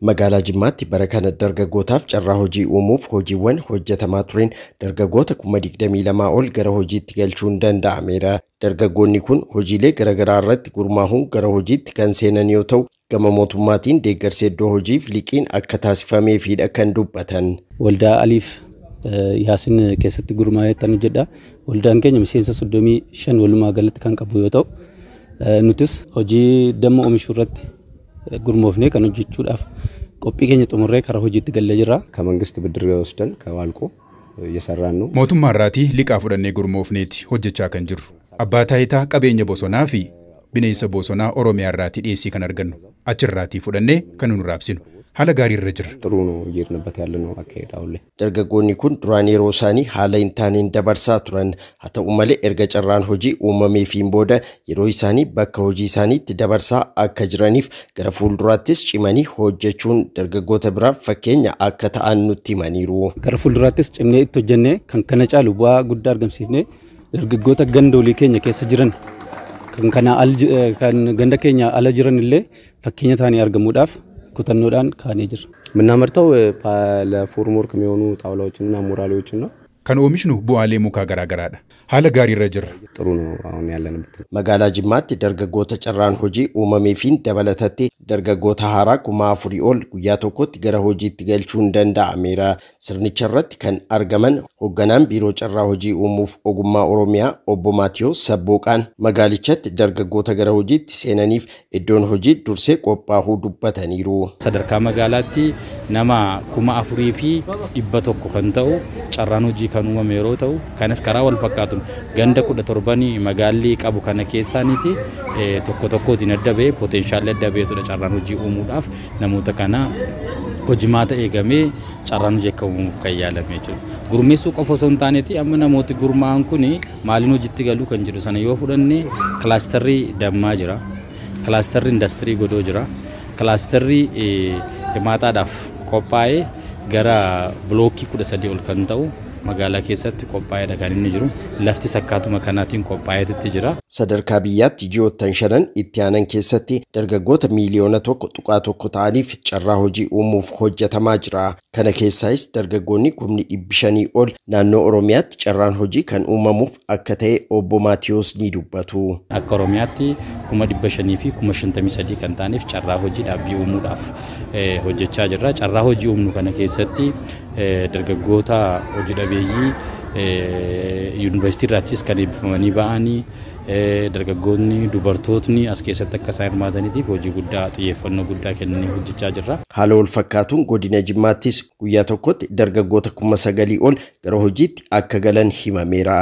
Magaalaa Jimmaatti bara kana dargaggootaaf carraa hojii uumuuf hojiiwwan hojjetamaa tureen dargaggoota 22,000 ol gara hojiitti galchuun danda'ameera. Dargaggoonni kun hojiilee garaagaraa irratti gurmaahuun gara hojiitti kan seenan yoo ta'u, gama mootummaatiin deeggarsa iddoo hojiif liqiin akka taasifameefidha kan dubbatan. Waldaa Aliif Yaasin keessatti gurmaa'ee kan hojjedha. Waldaan keenya miseensa 35 walumaa galatti kan qabu yoo ta'u, nutis hojii damma oomishuu irratti gurmoofnee kan hojjechuudhaaf qophii keenya xumurree karaa hojiitti gallee jirra. ከመንግስት ብድር ወስደን ከዋልቆ እየሰራን ነው። Mootummaa irraatii liqaa fudhannee gurmoofneeti hojjechaa kan jirru. Abbaa taayitaa qabeenya bosonaa fi bineensa bosonaa Oromiyaa irraatii dhiyeessii kan argannu. Achirraatii fudhannee kan nu raabsinu. Haala gaarii irra jirra. ጥሩ ነው እየሄድንበት ያለ ነው አካሄድ አሁን ላይ። Dargaggoonni kun duraan yeroo isaanii haala hin taaneen dabarsaa turan. Haa ta'u malee, erga carraan hojii uumameefiin booda yeroo isaanii bakka hojii isaaniitti dabarsaa akka jiraniif gara fuulduraattis cimanii hojjechuun dargaggoota biraaf fakkeenya akka ta'an nutti himaniiru. Gara fuulduraattis cimnee itti hojjennee kan kana caalu bu'aa guddaa argamsiifnee dargaggoota gandoolii keenya keessa jiran, kan kana kan ganda keenya ala jiran illee fakkeenya ta'anii argamuudhaaf kutannoodhaan kaanee jirra. የምናመርተው ለፎርም ወርክ የሚሆኑ ጣውላዎችንና ሞራሌዎችን ነው። Kan oomishnu bu'aalee mukaa garaagaraadha. Haala gaarii irra jirra. ጥሩ ነው አሁን ያለንበት። Magaalaa Jimmaatti dargaggoota carraan hojii uumameefiin dabalatatti dargaggoota haaraa 4,000 ol guyyaa tokkotti gara hojiitti galchuun danda'ameera. Sirnicha irratti kan argaman hoogganaan biiroo carraa hojii uumuuf ogummaa Oromiyaa obbo Maatiyoo Sabbooqaan magaalichatti dargaggoota gara hojiitti seenaniif iddoon hojii dursee qophaa'uu dubbataniiru. Sadarkaa magaalaatti nama 4,100 kan ta'u carraan hojii kan uumame yeroo ta'u, kanas karaa wal fakkaatuun ganda 17 magaalli qabu kana keessaaniiti tokko tokkootiin adda ba'ee, potentialli adda ba'eetudha, carraan hojii uumuudhaaf namoota kana hojimaata eegamee carraan hojii akka uumuuf kan yaalame jechuudha. Gurmeessuu qofa osoo hin taaneeti, amma namooti gurmaa'an kun maaliin hojiitti galuu kan jedhu sana yoo fudhanne, clusterri dammaa jira, clusterri indastirii godoo jira, clusterri himaataadhaaf qophaa'ee gara blockii 13 ol kan ta'u magaalaa keessatti qophaa'eedha kan inni jiru. Laftis akkaatuma kanaatiin qophaa'eetti jira. Sadarkaa biyyaatti ji'oottan shanan itti aanan keessatti dargaggoota 1.1 miliyoona ta'aniif carraa hojii uumuuf hojjetamaa jira. Kana keessaayis dargaggoonni 500,000 ol naannoo Oromiyaatti carraan hojii kan uumamuuf akka ta'e obbo Maatiyoos ni dubbatu. Akka Oromiyaatti 553,000 kan ta'aniif carraa hojii dhaabbii uumuudhaaf hojjechaa jirra. Carraa hojii uumnu kana keessatti dargaggoota hojii dhabeeyyii yuunivarsiitii irraattis kan eebbifamanii ba'anii, dargaggoonni, dubartootni as keessatti akka isaan hirmaataniitiif hojii guddaa xiyyeeffannoo guddaa kennanii hojjechaa jirra. Haala wal fakkaatuun godina Jimmaattis guyyaa tokkotti dargaggoota 9,000 ol gara hojiitti akka galan himameera.